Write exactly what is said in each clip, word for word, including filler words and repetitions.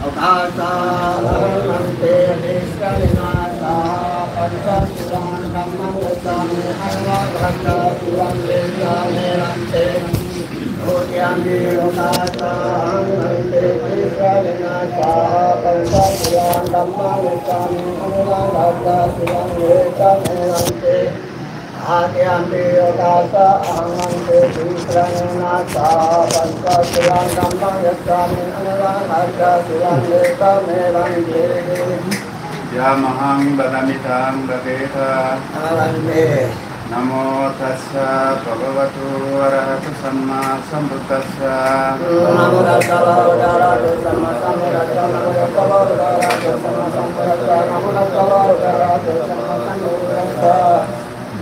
Lokassa ahaṃ bhante tisaraṇena saha pañca sīlāni dhammaṃ yācāmi anurakkhassīlaṃ desāmi bhante. Dutiyampi lokassa ahaṃ bhante tisaraṇena saha pañca sīlāni dhammaṃ yācāmi anurakkhassīlaṃ desāmi bhante. Tatiyampi lokassa ahaṃ bhante tisaraṇena saha pañca sīlāni dhammaṃ yācāmi anurakkhassīlaṃ desāmi bhante. Yamahaṃ vadāmi taṃ paṭiṭṭhāsi bhante. Namo tassa bhagavato arahato sammāsambuddhassa. Namo tassa bhagavato arahato sammāsambuddhassa. Namo tassa bhagavato arahato sammāsambuddhassa. Namo tassa bhagavato arahato sammāsambuddhassa.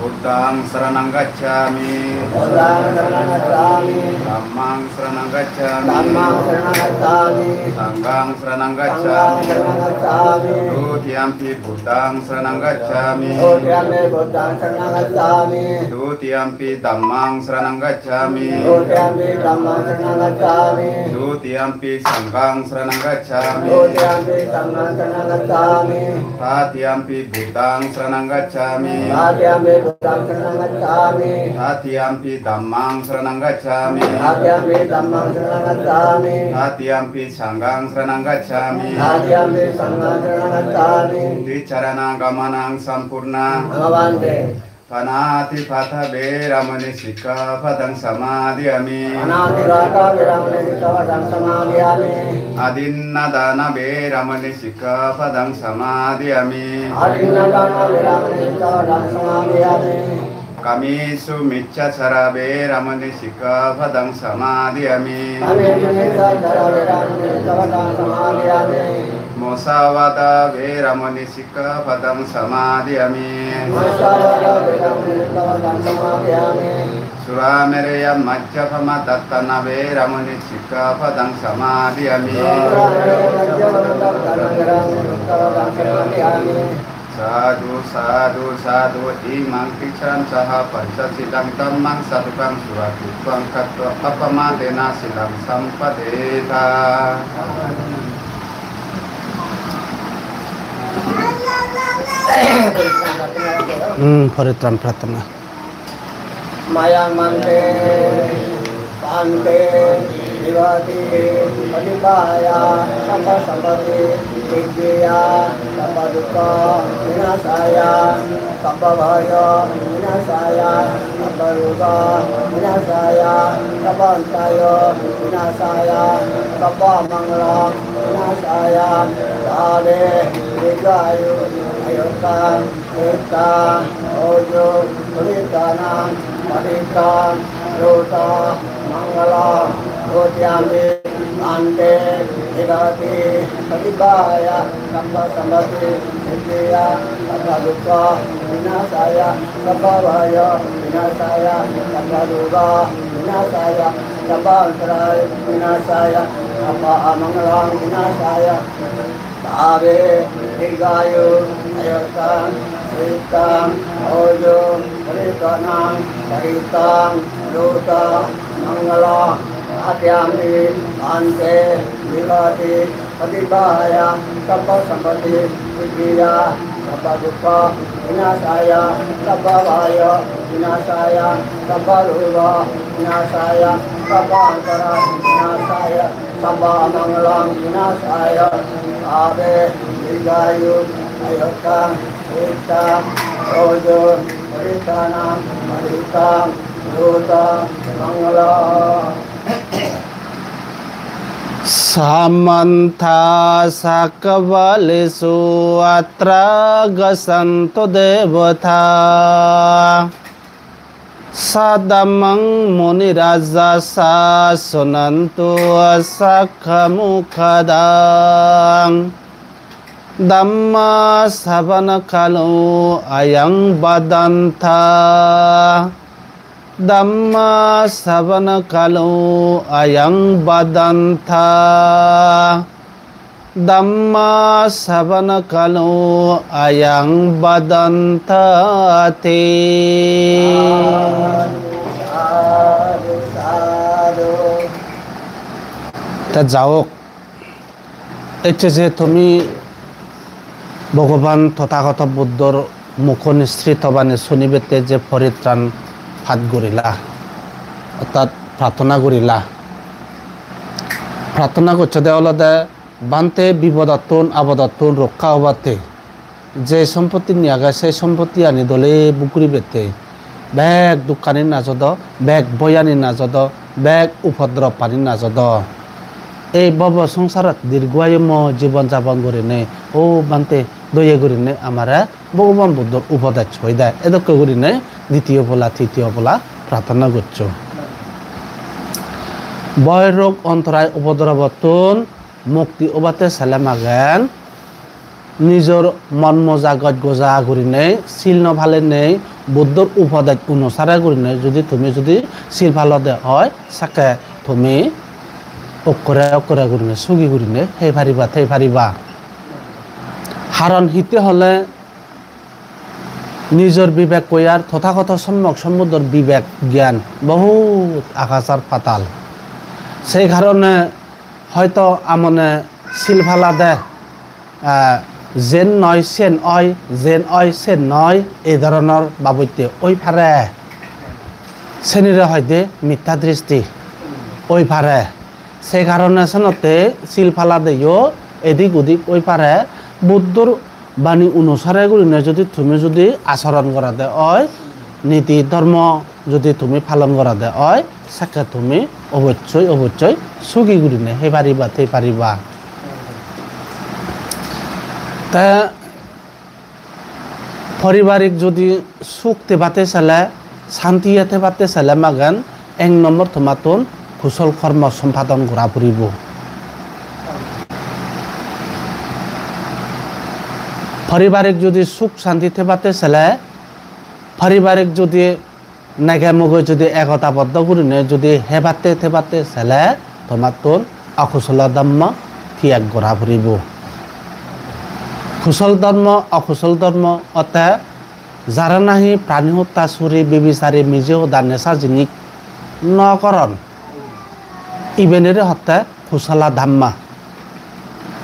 Buddhaṃ saraṇaṃ gacchāmi. Buddhaṃ saraṇaṃ gacchāmi. Dhammaṃ saraṇaṃ gacchāmi. Dhammaṃ saraṇaṃ gacchāmi. Saṅghaṃ saraṇaṃ gacchāmi. Saṅghaṃ saraṇaṃ gacchāmi. Dutiyampi buddhaṃ saraṇaṃ gacchāmi. Dutiyampi buddhaṃ saraṇaṃ gacchāmi. Dutiyampi dhammaṃ saraṇaṃ gacchāmi. Dutiyampi dhammaṃ saraṇaṃ gacchāmi. Dutiyampi saṅghaṃ saraṇaṃ gacchāmi. Dutiyampi saṅghaṃ saraṇaṃ gacchāmi. Tatiyampi buddhaṃ saraṇaṃ gacchāmi. Tatiyampi buddhaṃ saraṇaṃ gacchāmi. Tatiyampi dhammaṃ saraṇaṃ gacchāmi. Tatiyampi dhammaṃ saraṇaṃ gacchāmi. Tatiyampi saṅghaṃ saraṇaṃ gacchāmi. Tatiyampi saṅghaṃ saraṇaṃ gacchāmi. Tisaraṇagamanaṃ sampūrṇaṃ. Bhagavante. Pāṇātipātā veramaṇī sikkhāpadaṃ samādiyāmi. Pāṇātipātā veramaṇī sikkhāpadaṃ samādiyāmi. Adinnādānā veramaṇī sikkhāpadaṃ samādiyāmi. Adinnādānā veramaṇī sikkhāpadaṃ samādiyāmi. Kāmesu micchācārā veramaṇī sikkhāpadaṃ samādiyāmi. Kāmesu micchācārā veramaṇī sikkhāpadaṃ samādiyāmi. Musāvādā veramaṇī sikkhāpadaṃ samādiyāmi. Musāvādā veramaṇī sikkhāpadaṃ samādiyāmi. Surāmerayamajjapamādaṭṭhānā veramaṇī sikkhāpadaṃ samādiyāmi. Surāmerayamajjapamādaṭṭhānā veramaṇī sikkhāpadaṃ samādiyāmi. Sādhu, sādhu, sādhu. Imaṃ tisaraṇaṃ saha pañca sīlaṃ dhammaṃ sādhukaṃ surakkhitaṃ katvā appamādena sīlaṃ sampādetha. Hmm, poritran prarthana. Mayaṃ bhante pāṇatimānāya sabbasampattisiddhiyā sabbadukkhavināsāya sabbabhayavināsāya sabbarogavināsāya sabbantarāyavināsāya sabbamaṅgalavināsāya sabbe dīghāyu āyuvaḍḍhanaṃ cittaṃ ojum paritānaṃ paṭiṭṭhaṃ brūtha maṅgalaṃ. Dutiyampi bhante tipaṭi paṭibāhāya sabbasampattisiddhiyā sabbadukkhavināsāya sabbabhayavināsāya sabbarogavināsāya sabbantarāyavināsāya sabbamaṅgalavināsāya sabbe dīghāyu āyuvaḍḍhanaṃ cittaṃ ojum paritānaṃ paṭiṭṭhaṃ brūtha maṅgalaṃ. Tatiyampi bhante tipaṭi paṭibāhāya sabbasampattisiddhiyā sabbadukkhavināsāya sabbabhayavināsāya sabbarogavināsāya sabbantarāyavināsāya sabbamaṅgalavināsāya sabbe dīghāyu āyuvaḍḍhanaṃ cittaṃ ojum paritānaṃ paṭiṭṭhaṃ brūtha maṅgalaṃ. Samantā cakkavāḷesu atrāgacchantu devatā. Saddhammaṃ munirājassa suṇantu saggamokkhadaṃ. Dhammassavanakālo ayaṃ bhadantā. Dhammassavanakālo ayaṃ bhadantā. Dhammassavanakālo ayaṃ bhadantā ti. Te jahok. Ecche je tumi Bhogoban Tothagoto Buddhor mukho nisrito bani sunibette je poritran pat gorila, ortat prarthona gorila. Prarthona gocchede olode, Bhante, bipodottun apodottun rokka obatte je sompottini age, sei sompottiyani dole buk guribette, bek dukkani najodo, bek boyani najodo, bek upodropani najodo. Ei bhobo songsarot dirgho ayumo jibon jabon gurinei, o Bhante, doye gurinei amare Bhogoban Buddhor upodes hoi de. Edokke gurinei ditiyo pola, titiyo pola prarthona goccho. Bhoy, rog, ontorai, upodrobottun mukti obatte sele magen, nijor mon moja goj goja gurinei, sil no palenei, Buddhor upodes onusare gurinei judi tumi judi sil palode oi, sekke tumi okkore okkore gurinei sugi gurinei hei pariba, thei pariba. Haron hitte hole nijor bibek koi ar Tothagoto Sommok Sombuddhor bibek gyan bohut agas ar patal. Sei karone hoito amone sil palade, ah, jen noi sen oi, jen oi sen noi, ei dhoronor babotte oi pare. Senire hoide mittha dristi oi pare. Sei karone senotte sil paladeyo edik udik oi pare. Buddhor bani onusare gurinei judi tumi judi achoron gorede oi, niti dhormo judi tumi palon gorede oi, sekke tumi obossoi, obossoi sugi gurinei hei pariba, thei pariba. Te paribarik judi suk thebatte sele, santiye thebatte sele magen, ek nombor tomattun kusol kormo sompadon gora puribo. Paribarik judi suk santi thebatte sele, paribarik judi nege moge judi egotaboddho gurinei judi hebatte thebatte sele, tomattun okusolo dhamma tiyag gora puribo. Kusol dhamma, okusol dhamma, otte jara nahi prani hotta, suri, bibisari, mije hoda, nesa jinis no goron, ibenire hotte kusala dhamma.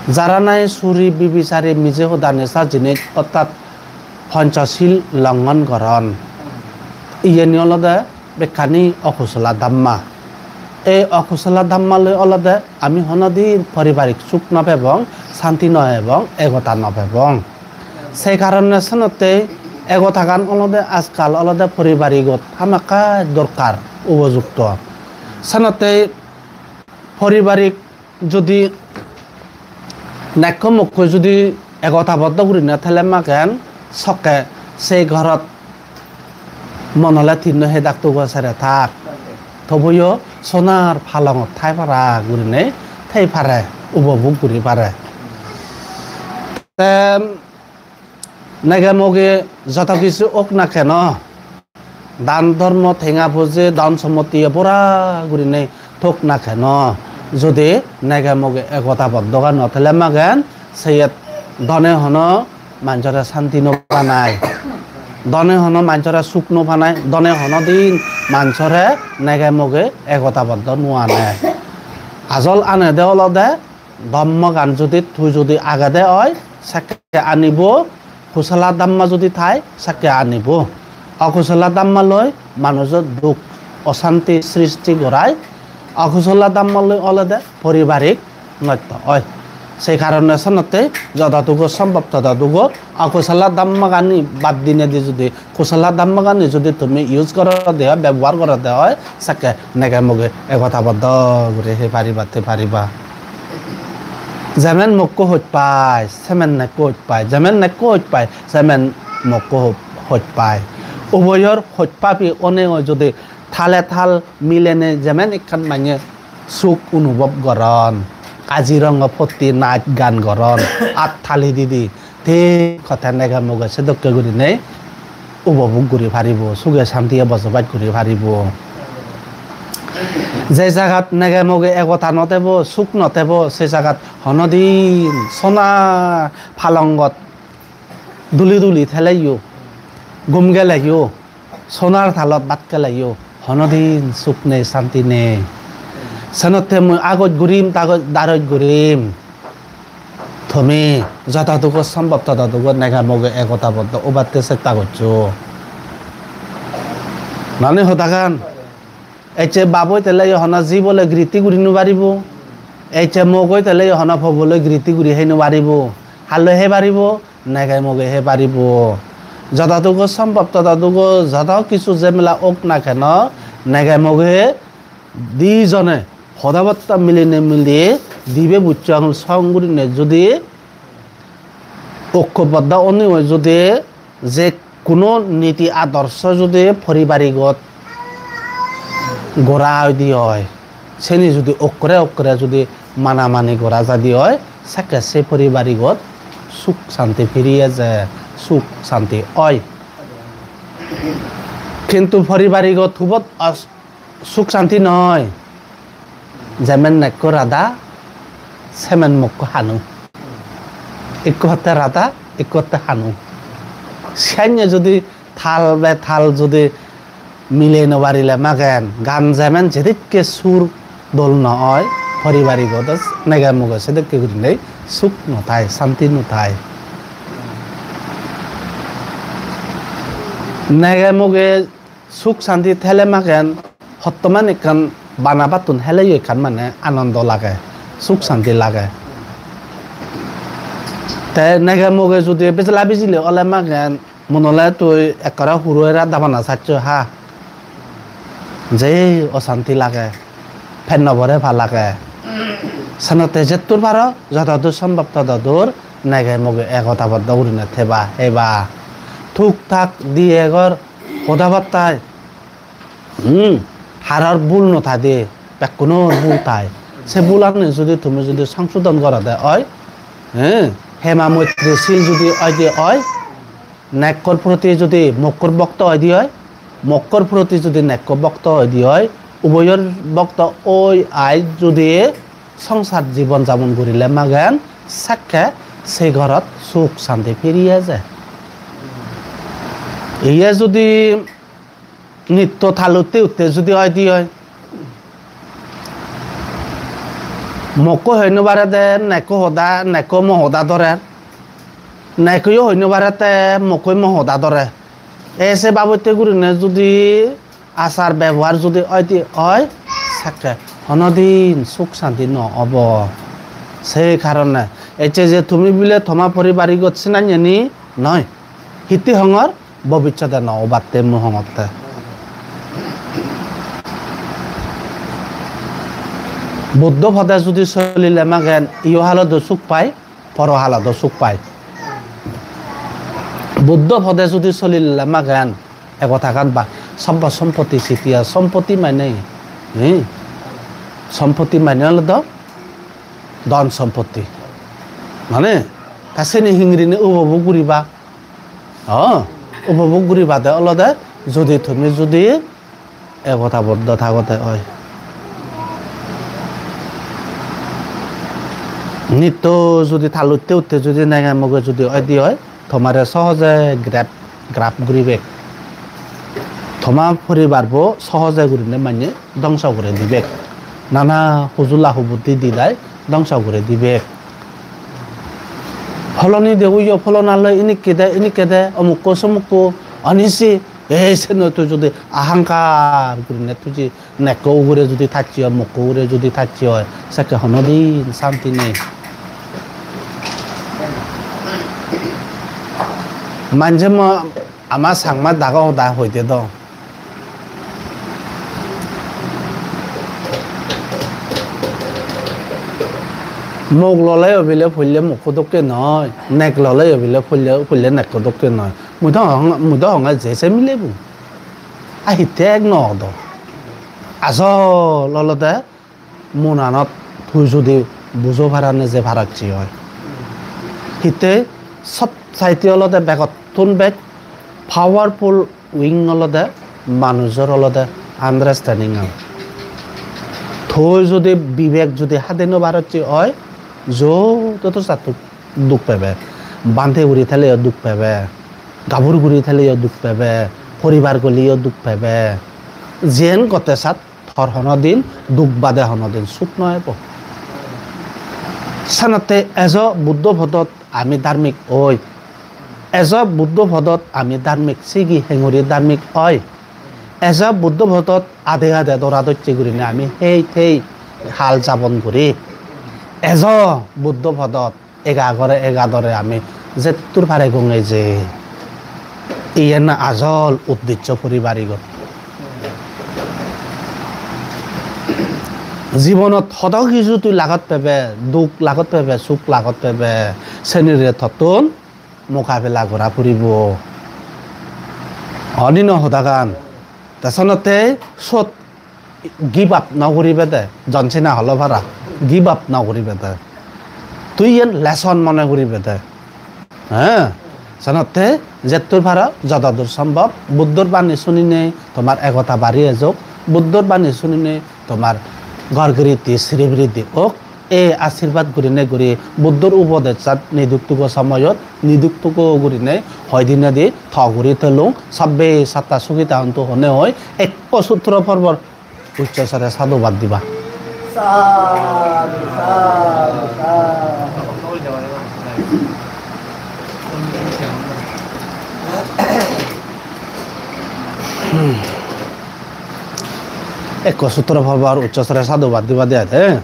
Jara nahi suri, bibisari, mije hoda, nesa jinis, ortat Ponchosil longhon goron. Iyeni olode bekkani okusala dhamma. Ei okusala dhamma loi olode ami honodin paribarik suk no pebong, santi no pebong, egota no pebong. Sei karone senotte egotagan olode ajkal olode paribarigot hamakkai dorkar, upojukto. Senotte paribarik judi nekko mokko judi egotaboddho gurinei thele magen, sokke sei ghorot mon ole tinno hedak tugo sere thak. Tobuyo sonar palongot thai para gurinei thei pare, upobhog guri pare. Te nege moge joto kichu ok na keno, dan dhormo, tenga poje, dhon sompotti bora gurinei thok na keno, judi nege moge egotaboddho no thele magen, seyet dhone hono manjore santi no banai, dhone hono manjore suk no banai, dhone honodin manjore nege moge egotaboddho no ane. Ajol anede olode dhammagan judi tui judi agede oi, sekke anibo, kusala dhamma judi thai, sekke anibo. Okusala dhamma loi manujo duk, osanti sristi gorai. Okusala dhamma loi olode paribarik nosto oi. Sei karone senotte jododugo sombhob tododugo okusala dhammagani bad dinei di judi kusala dhammagani judi tumi use gorode oi, bebohar gorode oi, sekke nege moge egotaboddho guri hei pariba, thei pariba. Jemen mokko hoj pai, semen nekko hoj pai, jemen nekko hoj pai, semen mokko ho-, hoj pai. Uboyor hoj pabi oneo judi tale tal milenei jemen ekkan manye suk onubhob goron, Kaziranga photti naj gan goron, at tali didi, thik hotte nege moge sedokke gurinei upobhog guri paribo, suge santiye bojobas guri paribo. Je jagat nege moge egota no thebo, suk no thebo, se jagat honodin sona palongot duli duli theleyo, gum geleyo, sonar talot bhat heleyo, honodin suk nei, santi nei. Senotte mui agoj gurim, tagoj daroj gurim. Tumi jotodugo sombhob totodugo nege moge egotaboddho obatte chesta goccho. Mane hodagan, ecche bap oi tele yo hono jibole gritti guri no paribo. Ecche mok oi tele yo hono pobole gritti guri hei no paribo. Halloi hei paribo, nege moge hei paribo. Jotodugo sombhob totodugo joto kichu jemela ok na keno, nege moge dijone hodabatta milinei mili dibe buccho angul song gurinei judi okkoboddo onei judi je kuno niti adorsho judi poribarigot gora oide oi, seni judi okkore okkore judi manamani gora jaide oi, sekke se poribarigot suk santi firi eje, suk santi oi. Kintu poribarigot hubot os-, suk santi noi. Jemen nekko rada, semen mokko hanu. Ikko hotte rada, ikko hotte hanu. Senne judi tal be tal judi mile no parile magen, gan jemen jedikke sur dol no oi, poribarigot nege moge sedekke gurinei suk no thai, santi no thai. Nege moge suk santi thele magen, hottoman ekkan bana battun heleyo ekkan mane anondo lage, suk santi lage. Te nege moge judi bejela bejili ole magen, mon ole tui ekkore huro era dabana saccho ha. Je osanti lage, penno bore pa lage. Senotte jettur paro, jotodur sombhob totodur nege moge egotaboddho gurine theba, heba. Tuk tak di egor hodabattai. Hmm, haror bul no thai de, bekkunor bul thai. Se bulani judi tumi judi songsodon gorode oi, eh, hema moitri sil judi oide oi, nekkor proti judi mokkor bokto oide oi, mokkor proti judi nekko bokto oide oi, uboyor bokto oi ai judi songsar jibon jabon gurile magen, sekke se gorot suk santi firi eje. Iye judi nitto tal utte utte judi oide oi, mokko hoi no pare de, nekko hoda, nekko mo hoda dore, nekkoyo hoi no pare te mokkoi mo hoda dore. E se babotte gurine judi achar bebohar judi oide oi, sekke honodin suk santi no obo. Se karone ecche je tumi bile toma poribarigot sinanye ni noi. Hitte hongor, bobissote no obatte mui hongotte. Buddho pode judi solile magen, iyo halodo suk pai, poro halodo suk pai. Buddho pode judi solile magen, egotagan ba, sobbo sompotti sitiya, sompotti mane, eh, sompotti mane olode dhon sompotti. Mane, ta seni hingirine upobhog guriba. Oh, upobhog guribade olode judi tumi judi egotaboddho thagote oi. Nitto judi tal utte utte judi nege moge judi oide oi, tomare sohoje grab, grab guribek. Toma poribarbo sohoje gurine manye dhongso guri dibek. Nana hujula hubutti didai dhongso guri dibek. Pholoni de uyo, pholona loi inikke de, inikke de, omukko somukko, anisi, ei senottun judi ahankar gurine tui je nekko ugure judi thacche oi, mokko ugure judi thacche oi, sekke honodin santi nei. Manje mo-, ama Changma dago hoda hoide do. Mok lole obile poille mokko dokke noi, nek lole obile poille, poille nekko dokke noi. Mui do hong-, mui do honge je se milebo. A hitte ek no odo. Asol olode monanot tui judi bujo parane je paracche oi. Hitte sob saite olode begottun bej powerful wing olode manujor olode understanding an. Tui judi bibek judi hade no parocche oi, joto to sattuk duk pebe. Bhante guri theleyo duk pebe. Gabur guri theleyo duk pebe. Poribar goliyo duk pebe. Jiyen gotte sat tor honodin duk bade honodin suk no ebo. Senotte ejo Buddho podot ami dharmik oi. Ejo Buddho podot ami dharmik, sigi henguri dharmik oi. Ejo Buddho podot ade ade dora docche gurinei ami hei thei hal jabon guri. Ejo Buddho podot egagore egadore ami jettur pare gongei je. Iyen ajol uddeccho poribar igot. Jibonot hodo hissu tui lagot pebe, duk lagot pebe, suk lagot pebe, senire tottun mokabela gora puribo. Oni no hodagan. Te sonotte sot give up no guribede, John Cena holo para, give up no guribede. Tui iyen lesson mone guribede. He, senotte jettur paro jododur sombhob Buddhor bani suninei tomar egota bari ejok, Buddhor bani suninei tomar ghor giritti sribriddi ok, e ashirbad gurinei guri Buddhor upodesan niduk tugo somoyot, niduk tugo gurinei hoi dinedi to guri tolung, sabbe satta sukhita hontu hone hoi, ekko sutro porbor uccho sware sadhubad diba. Sadhu, sadhu, sadhu. Ekko sutro porbor uccho sware sadhubad diba de ate.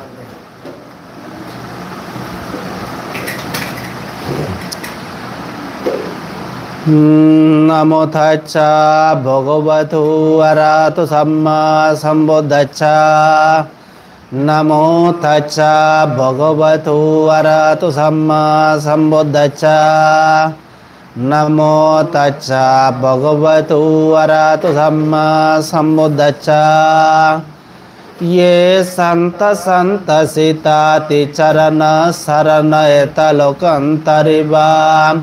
Namo tassa bhagavato arahato sammāsambuddhassa. Namo tassa bhagavato arahato sammāsambuddhassa. Namo tassa bhagavato arahato sammāsambuddhassa. Ye santa santa sita ticarana sarana eta lokantari va,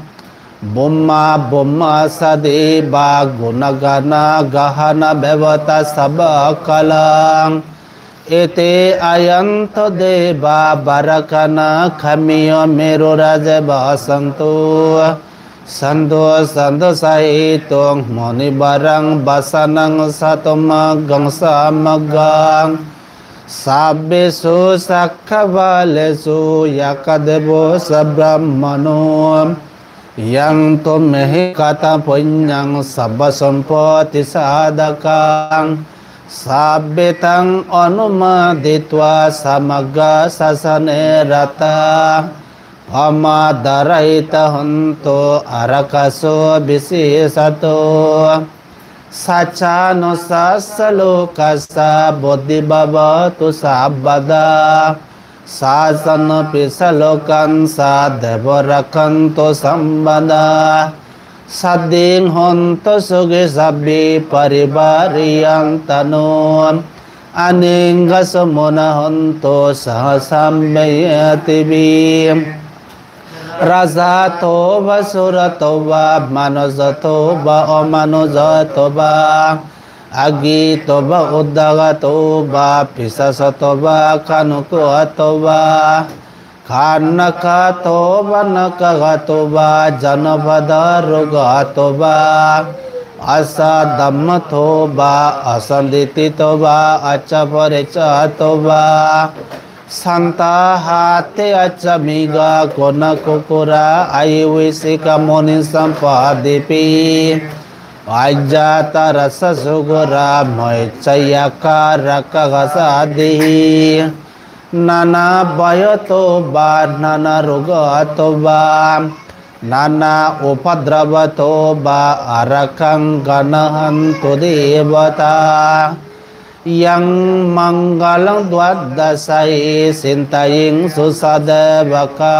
bhumma bhumma sadeva gunagana gahana bevata sabakala, ete ayanto deva barakana khamiyo meruraje vasantu. Sandhu sandhu sahitung munivarang vasanaṃ sādhu maggaṃ samaggaṃ. Sabbesu sakkavāḷesu yākā devo sabrahmano, yaṃ tumhe kataṃ puññaṃ sabbasampatti sādhakaṃ, sabbe taṃ anumoditvā samagga sāsane ratā, pamādarahitā hontu ārakaso visesato. Saccānussassa lokassa vuddhi bhavatu sabbadā. Sāsanaṃ pissa lokaṃ ca devo rakkhantu sabbadā. Saddhiṃ hontu sukhī sabbī parivārayantaṇo. Anīghā sumanā hontu saha sabbe ñātibhi. Rājato vā corato vā manujato vā amanujjato vā, aggito vā udakato vā pisācato vā khāṇukato vā, kaṇṭakato vā nakkhattato vā janapadarogatato vā asaddhammato vā asandiṭṭhito vā accapariccayato vā, santahāṭiyā ca miga goṇa kukkurā ahi vicchikā maṇisappadīpī, aññātaracchasūkarā mohicchā yakkhā rakkhasā ca saddhihi, nānābhayato vā nānārogato vā nānāupaddavato vā ārakkhaṃ gaṇhātu devatā. Yaṃ maṅgalaṃ dvādasāhi siddhiyā hu sadevakā,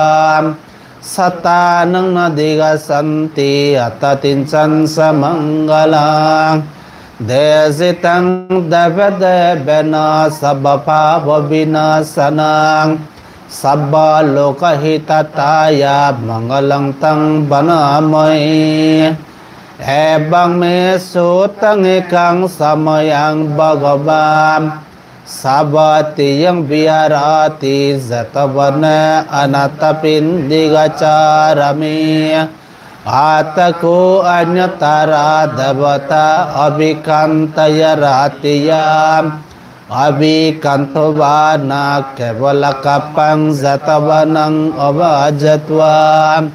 sattānaṃ nādigacchanti atha kiñcañca maṅgalaṃ. Desitaṃ devadevena sabbapāpavināsanaṃ sabbalokahitattaya maṅgalaṃ taṃ bhaṇāmahe. Evaṃ me sutaṃ ekaṃ samayaṃ bhagavā sāvatthiyaṃ viharati jetavane anāthapiṇḍikacārame. Atha kho aññatarā devatā abhikkantā ca rattiyā abhikkantvāna kevalakappaṃ jetavanaṃ ābhājatvā,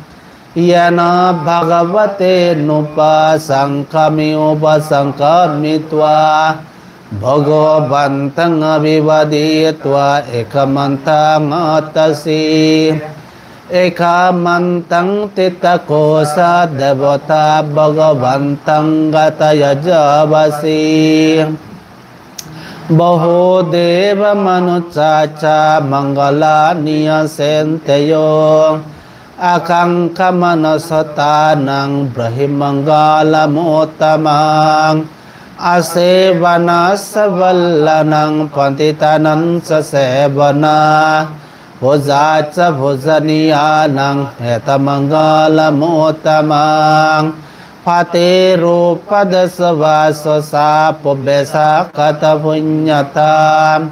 yena bhagavantenupasaṅkami, upasaṅkamitvā bhagavantaṃ abhivādetvā ekamantaṃ attasi. Ekamantaṃ ṭhitā kho sā devatā bhagavantaṃ gathāya cāvasi. Bahū devā manussā ca maṅgalāni acinteyya, ākaṅkhamānasuttānaṃ brūhi maṅgalamuttamaṃ. Asevanā savallānaṃ paṇḍitānañca sevanā, pūjā ca pūjanīyānaṃ etammaṅgalamuttamaṃ. Paṭirūpadesavāso ca pubbe ca katapuññatā,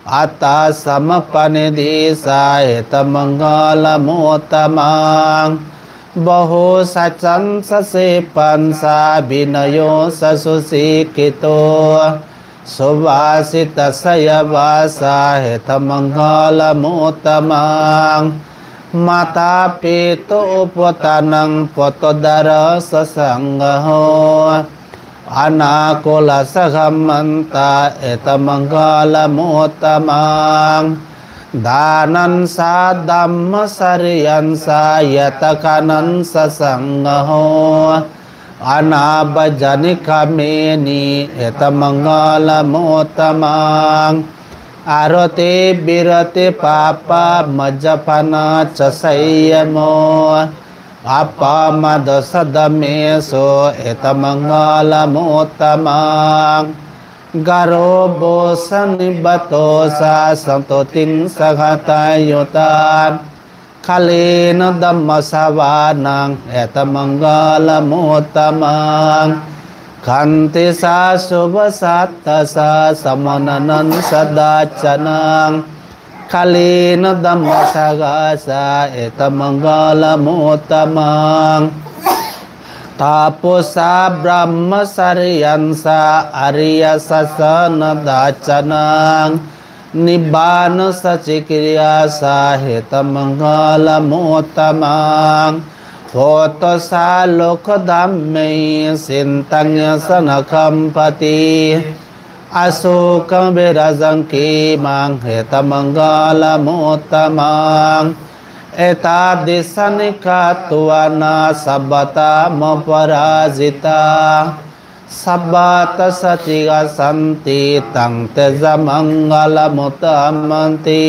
attasammāpaṇidhi ca etammaṅgalamuttamaṃ. Bahū saccañca sippañca vinayo ca susikkhito, subhāsitā ca yā vācā etammaṅgalamuttamaṃ. Mātāpituupaṭṭhānaṃ puttadārassa saṅgaho, anākulā ca kammantā etammaṅgalamuttamaṃ. Dānañca dhammacariyānañca ñātakānañca saṅgaho, anavajjāni kammāni etammaṅgalamuttamaṃ. Āratī viratī pāpā majjapānā ca saññamo, appamādo ca dhammesu etammaṅgalamuttamaṃ. Gāravo ca nivāto ca santuṭṭhiṃ ca kataññutā, kālena dhammassavanaṃ etammaṅgalamuttamaṃ. Khantī ca subhasatā ca samaṇānañca dassanaṃ, kālena dhammasākacchā etammaṅgalamuttamaṃ. Tapo ca brahmacariyānañca ariyasaccāna dassanaṃ, nibbānasacchikiriyā ca etammaṅgalamuttamaṃ. Phuṭṭho ca lokadhammehi cittaṃ yassa na kampati, asokaṃ virajaṃ khemaṃ etammaṅgalamuttamaṃ. Etādisāni katvāna sabbatthamaparājitā, sabbattha sotthiṃ gacchanti taṃ tejaṃ maṅgalamuttamanti.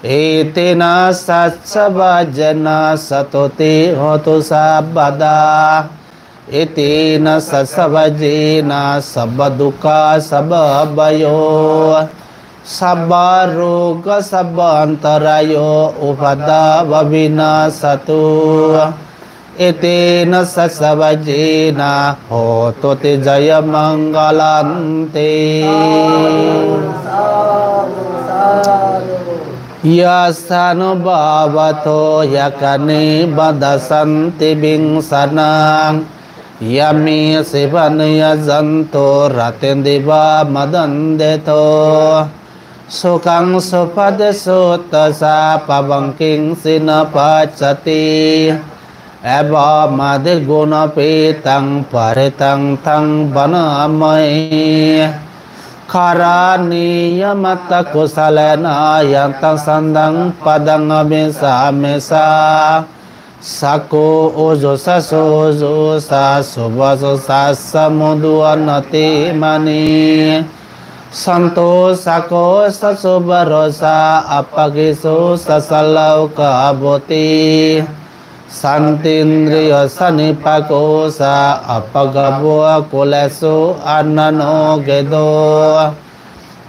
Etena saccavajjena sattuti hotu sabbadā, etena saccavajjena sabbadukkhā sabbabhayā, sabbarogo sabbantarāyo upaddavā vinassatu, etena saccavajjena hotu te jayamaṅgalanti. Yassānubhāvato yakkhaṇeva dadanti bhiṃsanaṃ, yamesu paṇītaṃ jantu rattindiva madandetu, sukhaṃ supati sutta ca pāpaṃ kiñci na passati, evamādiguṇūpetaṃ parittaṃ taṃ bhaṇāmahe. Karaṇīyamatthakusalena yantaṃ santaṃ padaṃ abhisamecca, cakkhuṃ ujū ca sujū ca subhaṇṇo cassa mudu anatimānī, santussako ca subharo ca appakicco ca sallāhukavutti, santindriyo ca nipako ca appagabbho kulesu ananugiddho,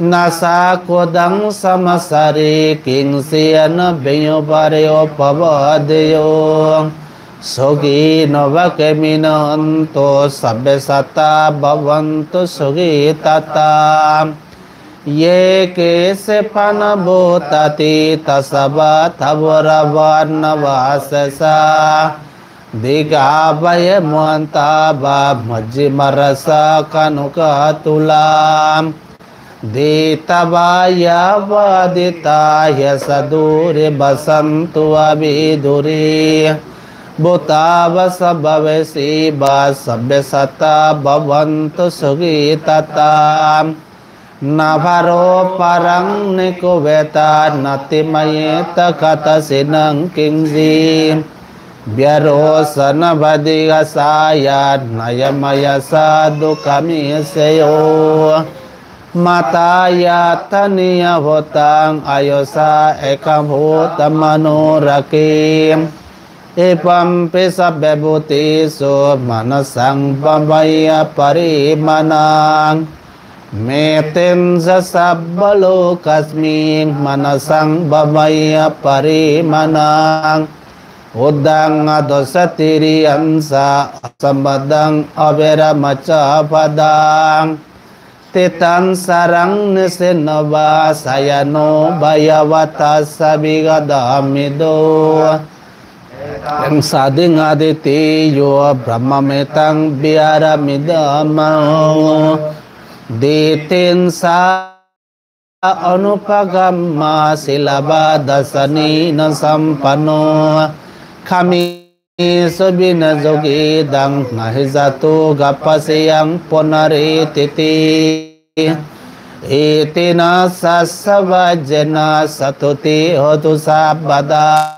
na ca khuddampi samācare kiñci yena viññū pare upavadeyyuṃ. Sukhino vā khemino hontu, sabbe sattā bhavantu sukhitattā. Ye keci pāṇabhūtatthi, tasā vā thāvarā vā anavasesā, dighā vā ye mahantā vā, majjhimā rassakāṇukathūlā, Diṭṭhavā yā vā adiṭṭhā yassa dūre vasantu vā vidūre, bhūtā vā sambhavesī vā sabbe sattā bhavantu sukhitattā. Na paro paraṃ nikubbetha, nātimaññetha katthaci naṃ kiñci, byārosanā paṭighasaññā, nāññamaññassa dukkhamiccheyya. Mātā yathā niyaṃ puttaṃ, āyusā ekaṃ puttamanurakkhe, evaṃ pi sabbabhūtesu, mānasam bhāvaye aparimāṇaṃ. Mettañca sabbalokasmiṃ, mānasam bhāvaye aparimāṇaṃ. Uddhaṃ adho ca tiriyañca, asambādhaṃ averaṃ asapattaṃ. Tiṭṭhaṃ caraṃ nisinno vā, sayāno vā yāvatassa vigatamiddho. Etaṃ satiṃ adhiṭṭheyya, brahmametaṃ vihāraṃ idhamāhu. Diṭṭhiñca anupagamma, sīlavā dassanena sampanno, kāmesu vineyya gedhaṃ, na hi jātu gabbhaseyyaṃ punaretīti. Etena saccavajjena, sattuti hotu sabbadā.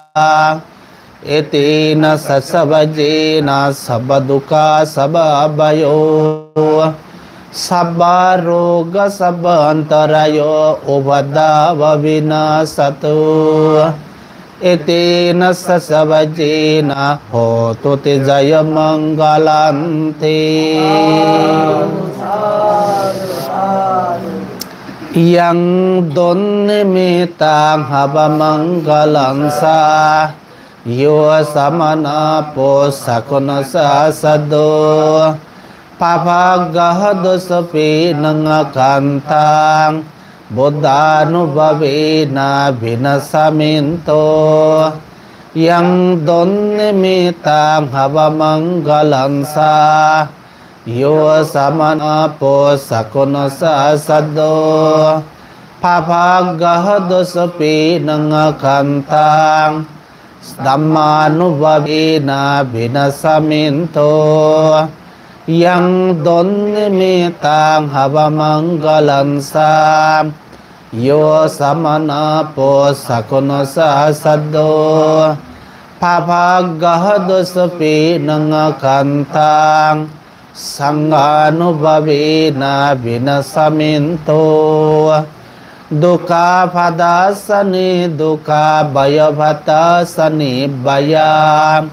Etena saccavajjena, sabbadukkhā sabbabhayā, sabbaroga sabbantarāyo, upaddavā vinassatu. Etena saccavajjena, hotu te jayamaṅgalanti. Yaṃ dunnimittaṃ avamaṅgalañca, yo cāmanāpo sakuṇassa saddo, pāpaggaho dussupinaṃ akantaṃ, buddhānubhāvena vināsamentu. Yaṃ dunnimittaṃ avamaṅgalañca, yo cāmanāpo sakuṇassa saddo, pāpaggaho dussupinaṃ akantaṃ, dhammānubhāvena vināsamentu. Yaṃ dunnimittaṃ avamaṅgalañca, yo cāmanāpo sakuṇassa saddo, pāpaggaho dussupinaṃ akantaṃ, saṅghānubhāvena vināsamentu. Dukkhappattassa niddukkhā, bhayappattassa nibbhayā,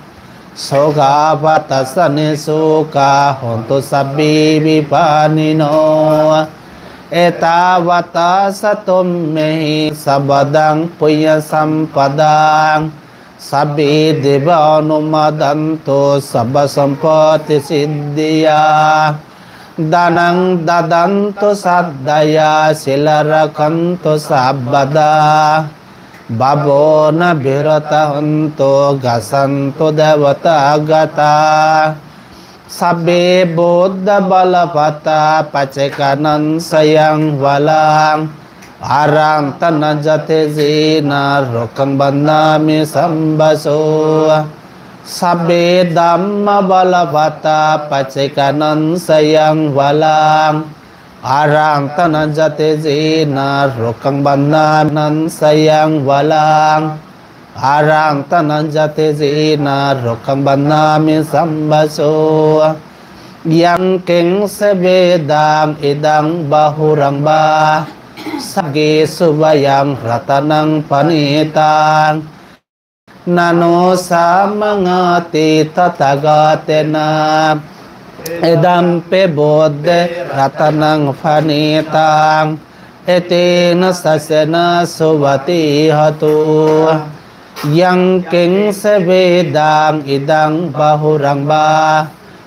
sokappattassa nissokā, hontu sabbepi pāṇino. Ettāvatā ca amhehi sambhataṃ puññasampadaṃ, sabbe devānumodantu sabbasampattisiddhiyā. Dānaṃ dadantu saddhāya, sīlaṃ rakkhantu sabbadā, bhāvanābhiratā hontu, gacchantu devatāgatā. Sabbe buddhā balappattā, paccekānañca yaṃ balaṃ, arahantānañca tejena, rakkhaṃ bandhāmi sabbaso. Sabbe dhammā balappattā, paccekānañca yaṃ balaṃ, arahantānañca tejena, rakkhaṃ bandhāmi sabbaso. Sabbe dhammā balappattā, paccekānañca yaṃ balaṃ, arahantānañca tejena, rakkhaṃ bandhāmi sabbaso. Yaṅkiñci vittaṃ idha vā huraṃ vā, saggesu vā yaṃ ratanaṃ paṇītaṃ, na no samaṃ atthi tathāgatena, idampi buddhe ratanaṃ paṇītaṃ, etena saccena suvatthi hotu. Yaṅkiñci vittaṃ idha vā huraṃ vā,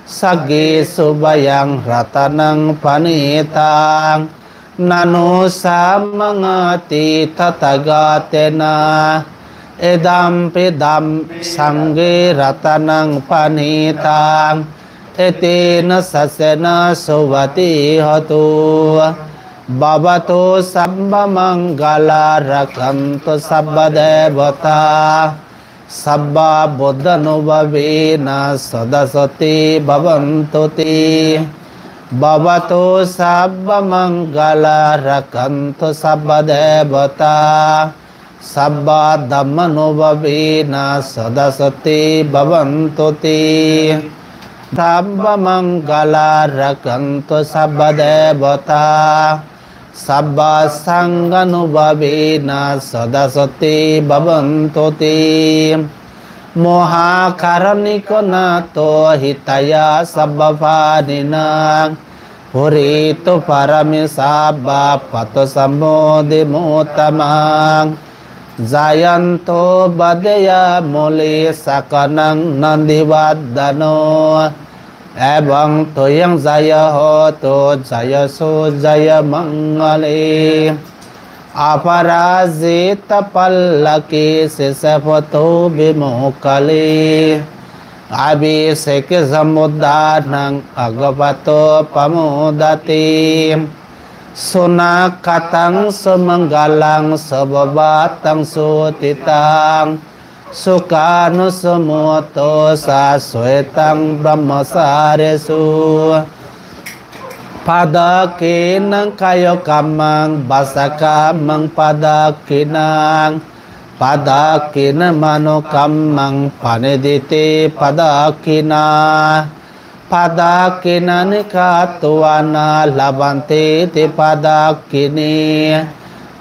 saggesu vā yaṃ ratanaṃ paṇītaṃ, na no samaṃ atthi tathāgatena, idampi dhammi saṅghe ratanaṃ paṇītaṃ, etena saccena suvatthi hotu. Bhavatu sabbamaṅgalaṃ, rakkhantu sabbadevatā, sabbabuddhānubhāvena sadā sotthī bhavantu te. Bhavatu sabbamaṅgalaṃ, rakkhantu sabbadevatā, sabbadhammānubhāvena sadā sotthī bhavantu te. Sabbamaṅgalaṃ, rakkhantu sabbadevatā, sabbasaṅghānubhāvena sadā sotthī bhavantu te. Mahākāruṇiko nātho, hitāya sabbapāṇinaṃ, pūretu pāramī sabbā, patto sambodhimuttamaṃ. Jayanto bodhiyā mūle, sakyānaṃ nandivaḍḍhano, evaṃ tvayaṃ jayo hotu, jayassu jayamaṅgale. Aparājitapallaṅke, sīse paṭhavipokkhare, abhiseke samudanaṃ, aggappatto pamodati. Sunakkhattaṃ sumaṅgalaṃ, supabhātaṃ suhuṭṭhitaṃ, sukhaṇo sumuhutto ca, suyiṭṭhaṃ brahmacārisu. Padakkhiṇaṃ kāyakammaṃ, vācākammaṃ padakkhiṇaṃ, padakkhiṇaṃ manokammaṃ, paṇidhī te padakkhiṇā. Padakkhiṇāni katvāna, labhantatthe padakkhiṇe.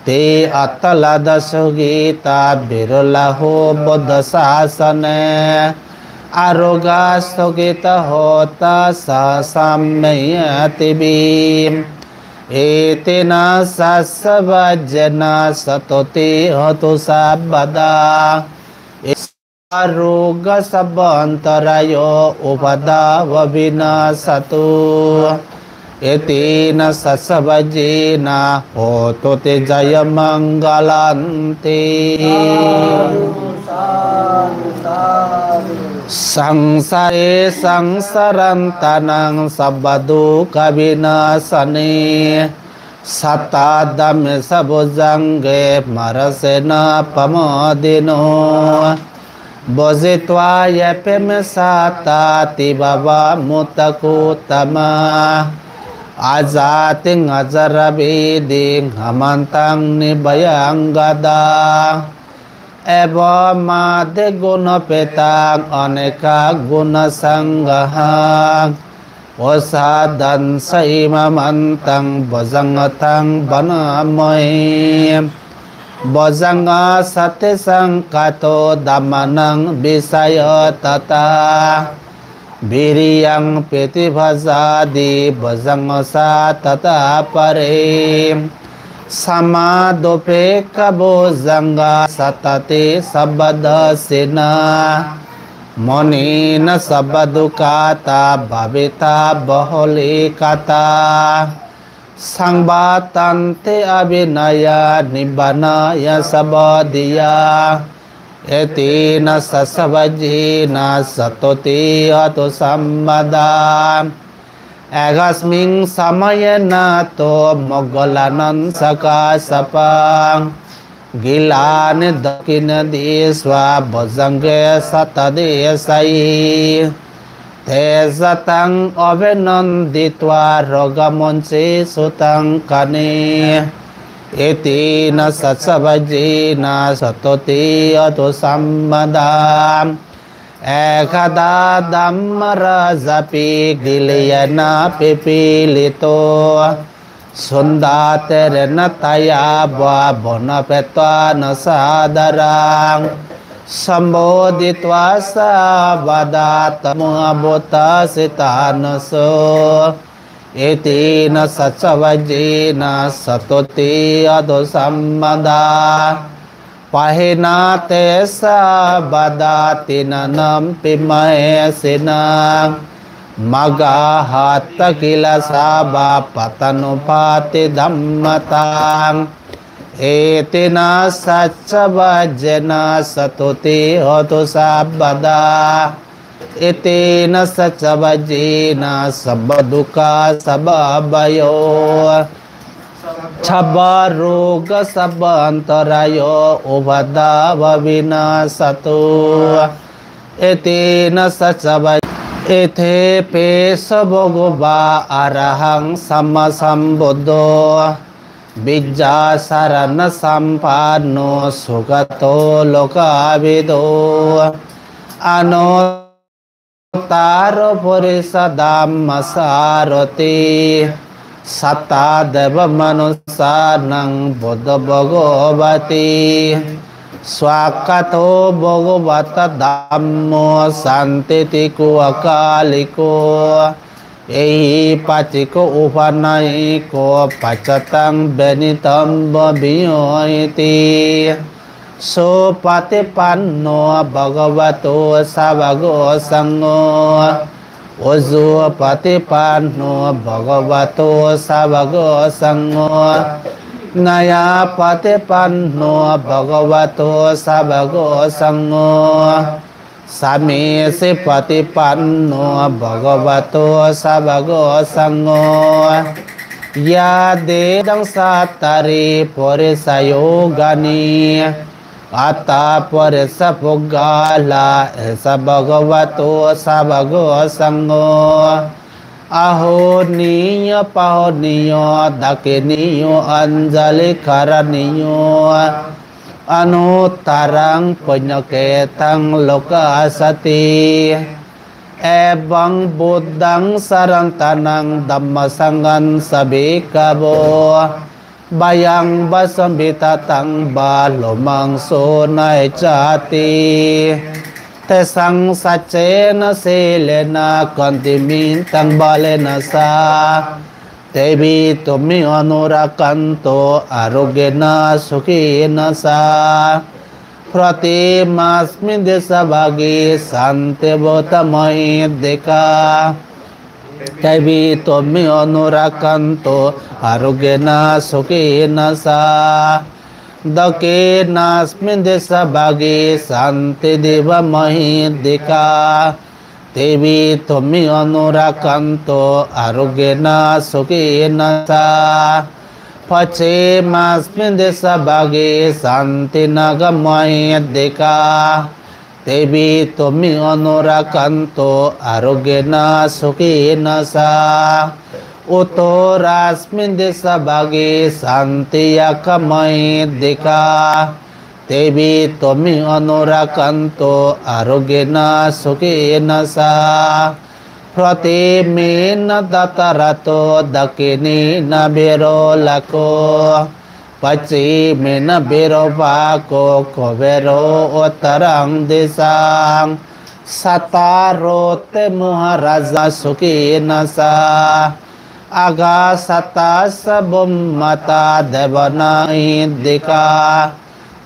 Te atthaladdhā sukhitā, viruḷhā hohi buddhasāsane, arogā sukhitā hotha, saha sabbehi ñātibhi. Etena saccavajjena, sattva sotthī hotu sabbadā. Sabbarogo sabbantarāyo, upaddavā vinassatu. Etena saccavajjena, hotu te jayamaṅgalanti. Saṃsare saṃsaraṃ taṇhaṃ, sabbadukkhavināsane, sattadhamme saṃyuttā saṅghe, mārasenappamaddino. Bhajitvā ye khemaṃ sattā, tībrā vā muttā kuṭṭhamā, āyatiṃ ācaraṃ vidhiṃ, amataṃ nibbāyaṃ gadā. Evamādiguṇūpetaṃ, anekaguṇasaṅgahaṃ, osatthasīmāvantaṃ, bojjhaṅgataṃ bhaṇāma he. Bojjhaṅgā satisaṅkhāto, dhammānaṃ vicayo tathā, viriyampītipassaddhi, bojjhaṅgo ca tathāpare. Samādhupekkhabojjhaṅgā, sattati sabbadassinā, muninā sabbadukkhātā, bhāvitā bahulīkatā. Saṃvattanti abhineyya, nibbānāya ca bodhiyā. Etena saccavajjena, sattva sotthī hotu sabbadā. Ekasmiṃ samaye nātho, moggallānañca kassapaṃ, gilāne dakkhiṇe ditvā, bojjhaṅge satta desayi. Te ca taṃ abhinanditvā, rogā muñciṃsu taṅkhaṇe. Etena saccavajjena, sattva sotthī hotu sabbadā. Ekadā dhammarājāpi, gilāne pipīlito, cundattherena tayāvatā, bhaṇāpetvāna sādaraṃ, sammoditvā ca ābādhā, tamhā vuṭṭhāsi ṭhānaso. Etena saccavajjena, sattva sotthī hotu sabbadā. Pahīnā te ca ābādhā, tiṇṇannampi mahesinaṃ, maggāhatakilāsā vā, paṭhañuppattidhammataṃ. Etena saccavajjena, sattva sotthī hotu sabbadā. Etena saccavajjena, sabbadukkhā sabbabhayā. sabba roga sabba antarayo upadava vinasatu. Etena saccavajjena, ete pe sa bhagavā arahaṃ sammāsambuddho vijjācaraṇasampanno sugato lokavidū anuttaro purisadammasārathi satthā devamanussānaṃ buddho bhagavāti. Svākkhāto bhagavatā dhammo sandiṭṭhiko akāliko ehipassiko opanayiko paccattaṃ veditabbo viññūhīti. Supaṭipanno bhagavato sāvakasaṅgho, ujupaṭipanno bhagavato sāvakasaṅgho, ñāyapaṭipanno bhagavato sāvakasaṅgho, sāmīcipaṭipanno bhagavato sāvakasaṅgho, yadidaṃ cattāri purisayugāni aṭṭha purisapuggalā, esa bhagavato sāvakasaṅgho, āhuneyyo pāhuneyyo dakkhiṇeyyo añjalikaraṇīyo anuttaraṃ puññakkhettaṃ lokassāti. Evaṃ buddhaṃ saraṇaṃ dhammaṃ saṅghañca bhikkhavo, bhayaṃ vā sambhataṃ vā lomahaṃso nāhicchāti. Tesaṃ saccena sīlena khantimittaṃ balena ca, devitvā me anurakkhantu ārogyena sukhena ca. Pratiyāmasmiṃ desabhāge santi bhūtā mahiddhikā, devitvā me anurakkhantu ārogyena sukhena ca. Dakkhiṇāsmiṃ desabhāge santi devā mahiddhikā, devitvā me anurakkhantu ārogyena sukhena ca. Pacchimāsmiṃ desabhāge santi nāgā mahiddhikā, devitvā me anurakkhantu ārogyena sukhena ca. Uttarāsmiṃ desabhāge santi yakkhā mahiddhikā, devitvā me anurakkhantu ārogyena sukhena ca. Prathamena dhataraṭṭho dakkhiṇena virūḷhako, pacchimena virūpakkho kuvero uttaraṃ disaṃ. Cattāro te mahārājā sukhena ca. Ākāsaṭṭhā ca bhummaṭṭhā devā mahiddhikā,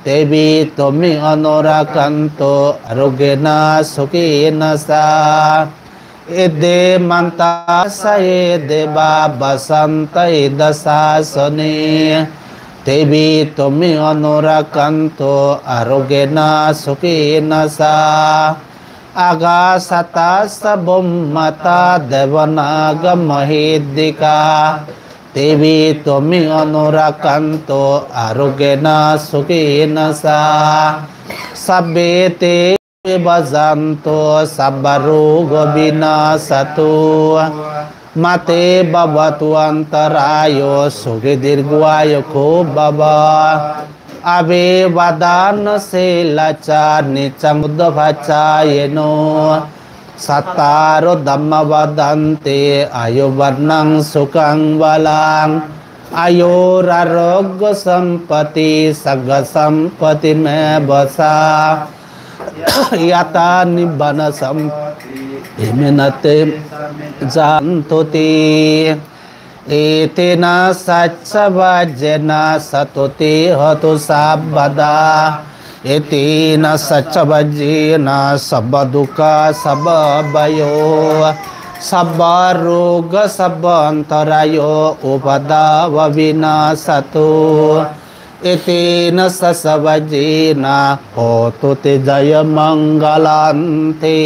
devitvā me anurakkhantu ārogyena sukhena ca. Iddhimantā ca ye devā vasavanto idha sāsane, devitvā me anurakkhantu ārogyena sukhena ca. Ākāsaṭṭhā ca bhummaṭṭhā devā nāgā mahiddhikā, devitvā me anurakkhantu ārogyena sukhena ca. Sabbe te bhadrantu sabbarogo vinassatu, mā te bhavatvantarāyo sukhī dīghāyuko bhava. Abhivādanasīlissa niccaṃ vuḍḍhāpacāyino, cattāro dhammā vaḍḍhanti āyu vaṇṇaṃ sukhaṃ balaṃ. Āyurārogyasampatti sagga sampattī meva ca, yatha nibbāna sampatti mena te ca jāntuti. Etena saccavajjena santuṭṭhi hotu sabbadā. Etena saccavajjena sabba dukkhā sabba bhayā sabba rogā sabba antarāyā upaddavā vinassatu. Etena saccavajjena hotu te jayamaṅgalanti.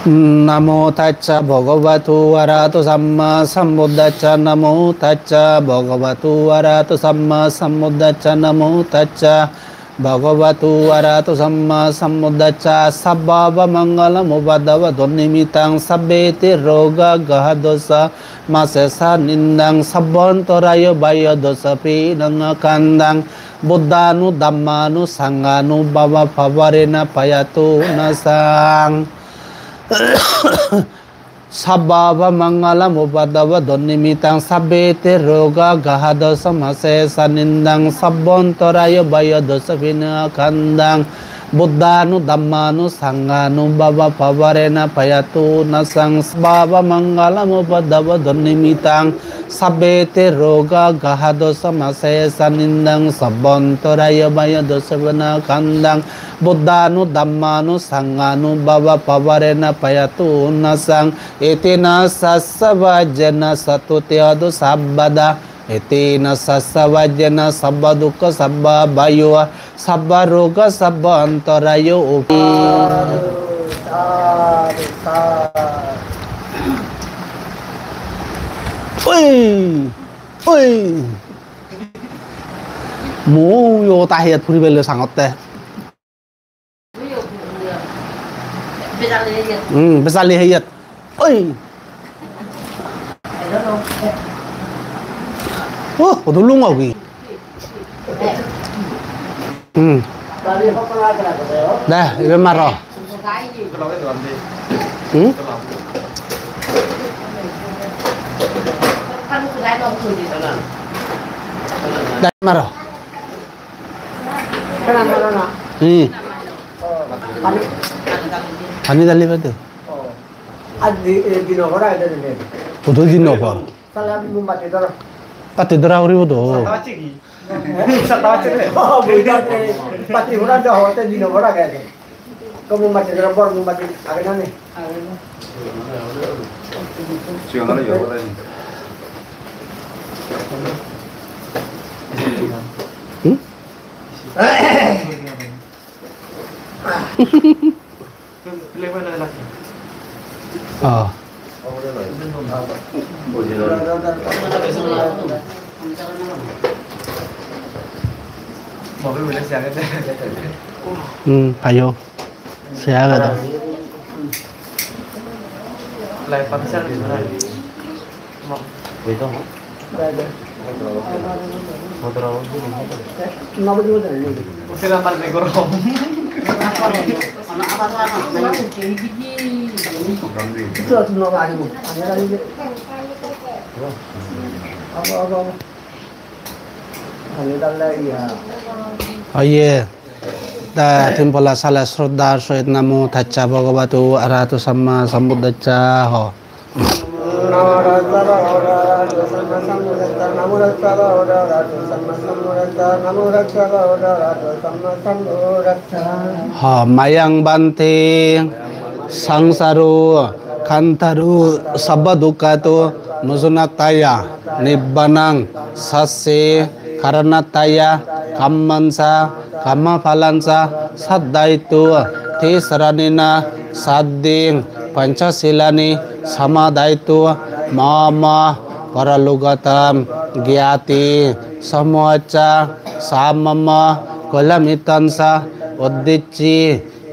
Namo tassa bhagavato arahato sammasambuddhassa. Namo tassa bhagavato arahato sammasambuddhassa. Namo tassa bhagavato arahato sammasambuddhassa. Sabbavamaṅgalamupaddavadunnimittaṃ, sabbe te roga gaha dosa mase sanindhaṃ, sabbantarāya bhaya dosa vinakkhandhaṃ, buddhānu dhammānu saṅghānu bhava pavarena payatu nasaṃ. Sabbavamaṅgalamupaddavadunnimittaṃ, sabbe te roga gaha dosa mase sanindhaṃ, sabbantarāya bhaya dosa vinakkhandhaṃ, buddhānu dhammānu saṅghānu bhava pavarena payatu nasaṃ. Sabbavamaṅgalamupaddavadunnimittaṃ, sabbe te roga gaha dosa mase sanindhaṃ, sabbantarāya bhaya dosa vinakkhandhaṃ, buddhānu dhammānu saṅghānu bhava pavarena payatu nasaṃ. Etena saccavajjena sattu te hotu sabbadā. Etena saccavajjena sabba dukkha sabba bhayo sabba roga sabba antarāyo upi. Oi! Oi! Mui o tahiyat puri bele sangotte. Hmm, besali heyet. Oi. Oh, udah lu ngogi. Hmm. Dah, ibe maro. Hmm? Dah, maro. Hmm. Pani dali bade. Aaj di-, eh, din obar age de. Hudu din obar? Sale ami mombatti dhoro. Batti dhora uribo do. Satta bajje ki? Eh? Satta bajje de? Oh, bujhi pacche. Batti dhora de hote din obar age de. To mombatti dhoro, bor mombatti age na nei? Sigon aro yo, aro. Hmm? Oh. Hmm, ayo. Saya ada. Oye, da tin polla sale sroddhar sohit namo tassa bhagavato arahato samma sambuddhassa ho. Namo tassa bhagavato arahato samma sambuddhassa. Namo tassa bhagavato arahato samma sambuddhassa. Namo tassa bhagavato arahato samma sambuddhassa. Ha, mayaṃ bhante saṃsāro kanthāro sabbadukkhato mocanatthāya nibbānaṃ sacchikaraṇatthāya kammañca kammaphalañca sadāyitva tisaraṇena saddhiṃ pañca sīlāni samādāyitva mama paralokagataṃ ñāti samūhassa sammama kalyāṇamittañca uddicche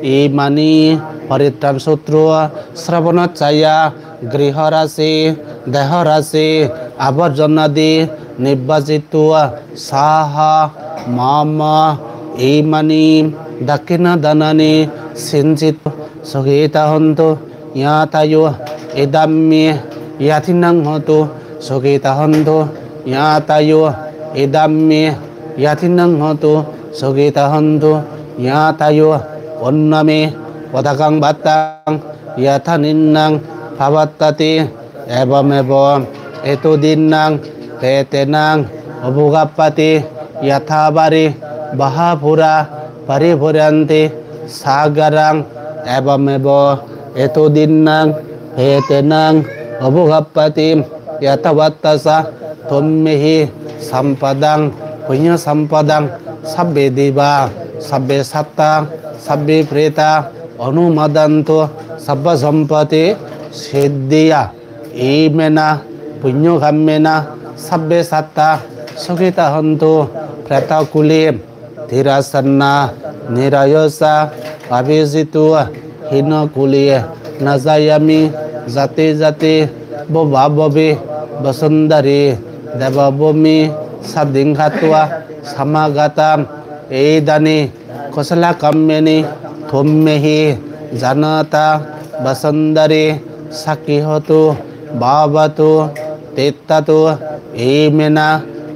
imāni parittaṃ sutva sravanassa ya griharasi dehorasi aborjonādi nibbajitva saha mama imāni dakkhiṇadānāni siñcitva sukhitā hontu ñātayo idammi ñātīnaṃ hotu sukhitā hontu ñātayo idammi ñātīnaṃ hotu sukhitā hontu ñātayo punnami padakaṃ bhattaṃ yathā ninnaṃ pavattati evameva etodinnaṃ petenaṃ ubhogappati yathā vārivahapūrā paripūrenti sāgaraṃ evameva etodinnaṃ petenaṃ ubhogappati yathāvatthassa tumhehi sampadaṃ puññasampadaṃ sabbe devā sabbe sattā sabbe pretā onumodantu sabbasampatti siddhiyā. Imena puññakammena sabbe sattā sukhitā hontu pretakuli tirasannā nirāyasā abhāsitū hīnakuli najayami jāti jāti bhavā bhavī vasundhari devabhūmi sādhiṃ katvā samāgatā. Idāni kusalakammeni tumhehi jānatā vasundhari sakhī hotu bhavatu tiṭṭhatu. Imena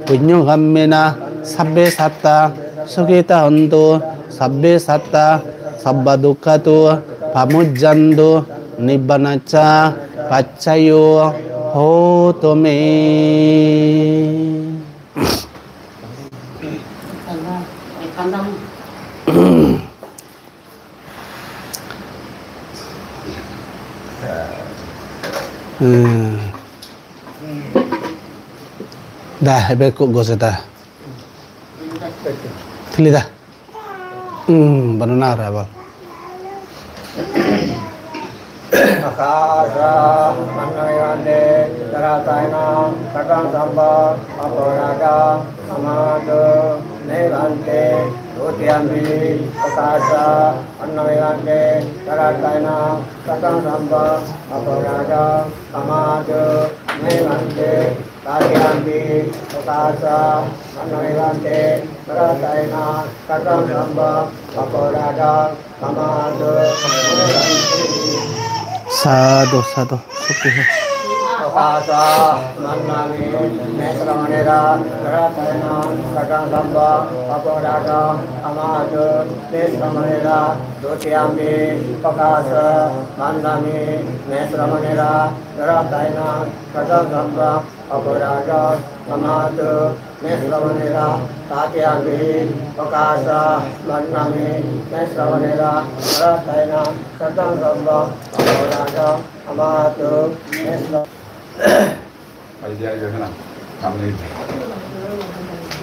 puññakammena sabbe sattā sukhitā hontu sabbe sattā sabbadukkhatu pamujjantu nibbānassa paccayo hotu me. Hmm. Da, ebe kok gose da. Thili da. Hmm, banana aro abar. Akāsa mannamevante sarataena sakkaṃ sabbaṃ aparādhaṃ khamatu me bhante. Dutiyampi akāsa mannamevante sarataena sakkaṃ sabbaṃ aparādhaṃ khamatu me bhante. Tatiyampi akāsa mannamevante sarataena sakkaṃ sabbaṃ aparādhaṃ khamatu me bhante. Sadhu, sadhu. Sotthi. Akāsa mannamevante sarataena sakkaṃ sabbaṃ aparādhaṃ khamatu me bhante. Dutiyampi akāsa mannamevante sarataena sakkaṃ sabbaṃ aparādhaṃ khamatu me bhante. Tatiyampi akāsa mannamevante sarataena sakkaṃ sabbaṃ aparādhaṃ khamatu me bhante.